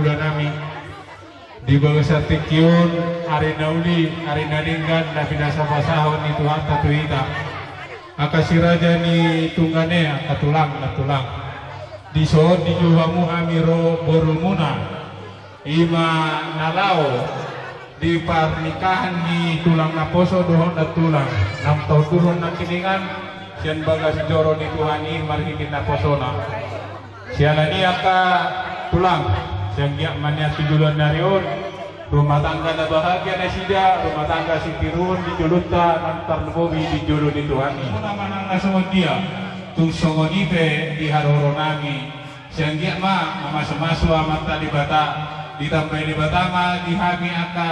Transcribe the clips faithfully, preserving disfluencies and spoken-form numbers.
Ulaonnami di bagasan tingki on, ari na uli, ari na denggan na pinasapasahon ni Tuhanta tu hita, angka si raja ni Tunggane, angka tulang nantulang. Dison dijou hamu hami ro borumuna, i ma na laho di parnikahan ni tulang naposo dohot nantulang, naung taundurhon nangkiningan sian bagas joro ni Tuhan i marhite naposona. Siala ni i, angka tulang, sai anggiat ma nian tu joloan ni ari on rumah tangga na bahagia nasida, rumah tangga sitiruon di jolonta, naung tarlumobi di jolo ni Tuhan i. Muna ma nang na songon dia, tung songon i pe di haroronami, sai anggiat ma mamasumasu Amanta Debata, ditambai Debata ma di hami angka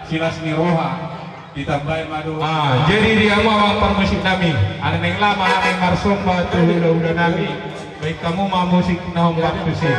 silas ni roha, ditambai ma do. Ah, jadi di hamu amang parmusiknami, alai naeng laho ma hami marsomba tu hulahula nami, baen hamu ma musik na hombar tusi.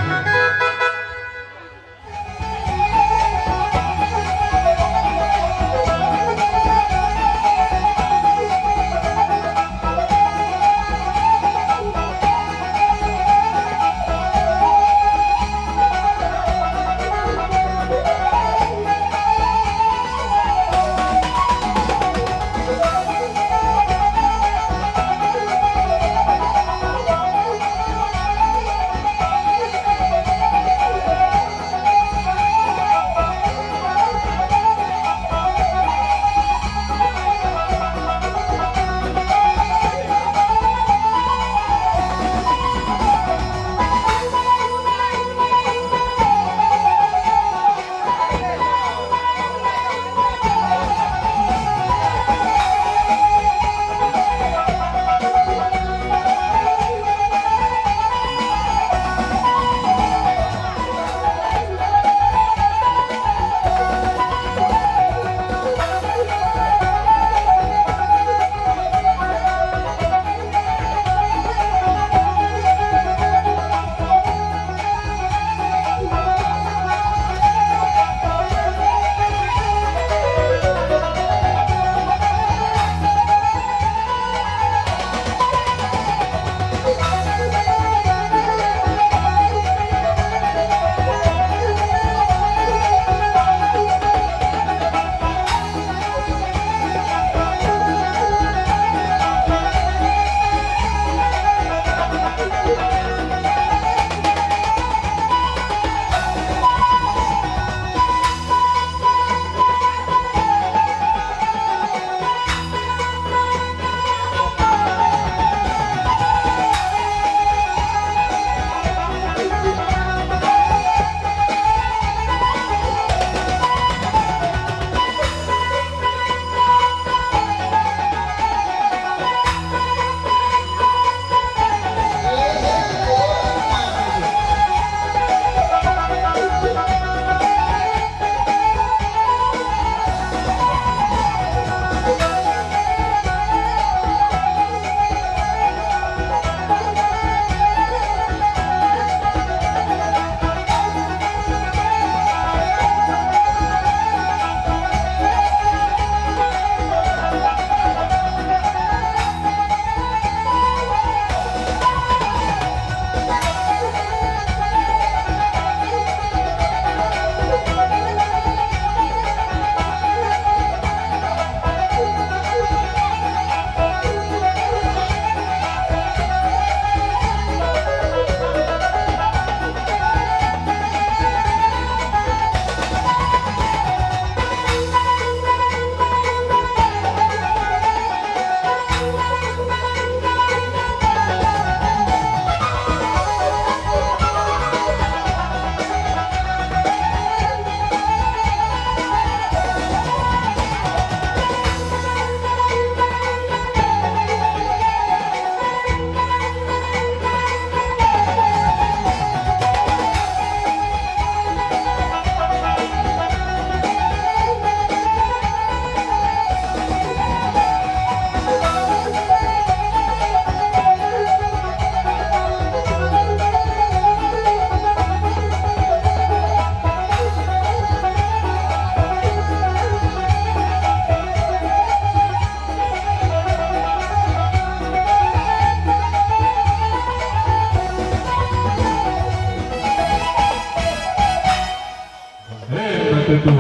Tutu,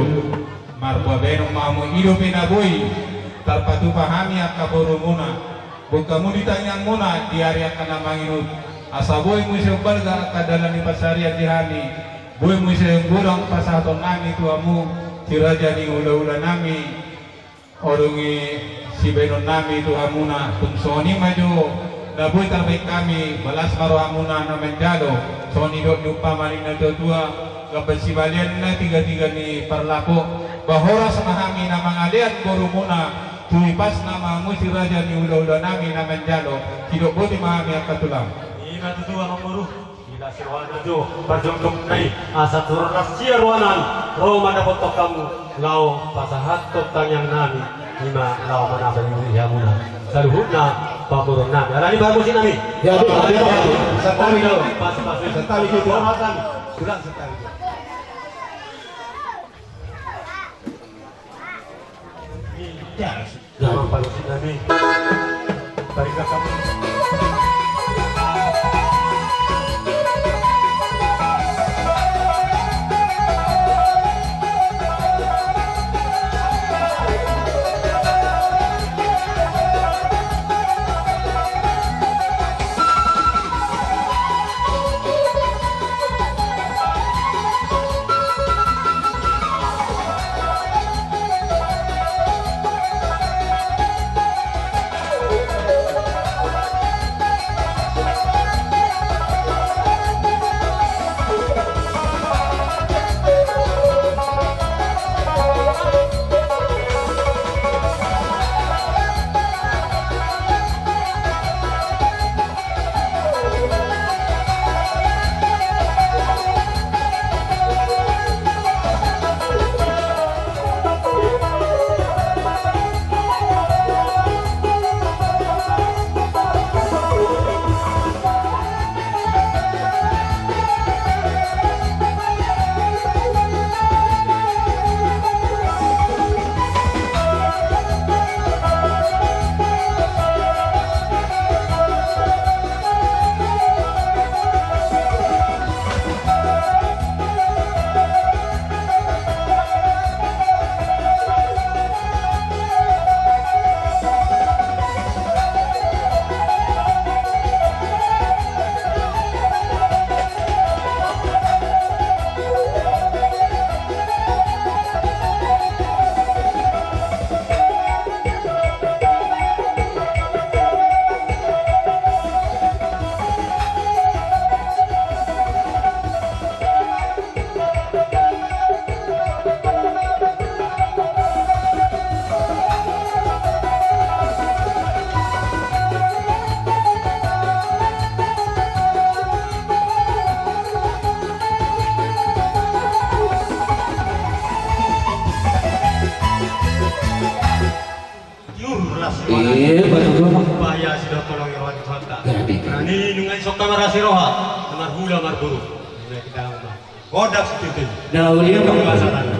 marboa baenon ma hamu, i dope na boi tarpatupa hami angka borumuna. Boan hamu di tangiangmuna di ari angka na mangihut, asa boi muse umbalga angka dalan ni pansarian di hami. Boi muse godang pasahatonnami tu hamu, si raja ni hulahulanami. O, dung i sibaenonnami tu hamuna, tung songon i ma jo na boi tarbaen hami, balas ma rohamuna na manjalo. Songon i dok ni umpama ni natuatua, gabe sibalian na tigatiga ni parlapo, ba horas ma hami na mangalean borumuna, tu ipasna ma hamu si raja ni hulahulanami na manjalo. Sidok boti ma hami angka tulang. I ma tutu amangboru. Di las rohana jo parjongjongan nami, asa tu las ni rohana ro mandapothon hamu laho pasahathon tangiangnami, i ma laho manambai uli hamuna saluhutna pamoruonnami. Alani parmusiknami. Ya, ya, ya. Santabi jo. Pas, pas. Santabi jo. Tulang santabi jo. Damang parmusiknami. Paringkak hamu. Tiur las roha. Iya, betul, Bang. Bahaya sudah tolong roha di kota. Jadi. Berani nunga isok kamar asi roha. Marhula marboru. Nunga kita ngomong. Bodas titik. Dah, ulian, Bang. Pasaran.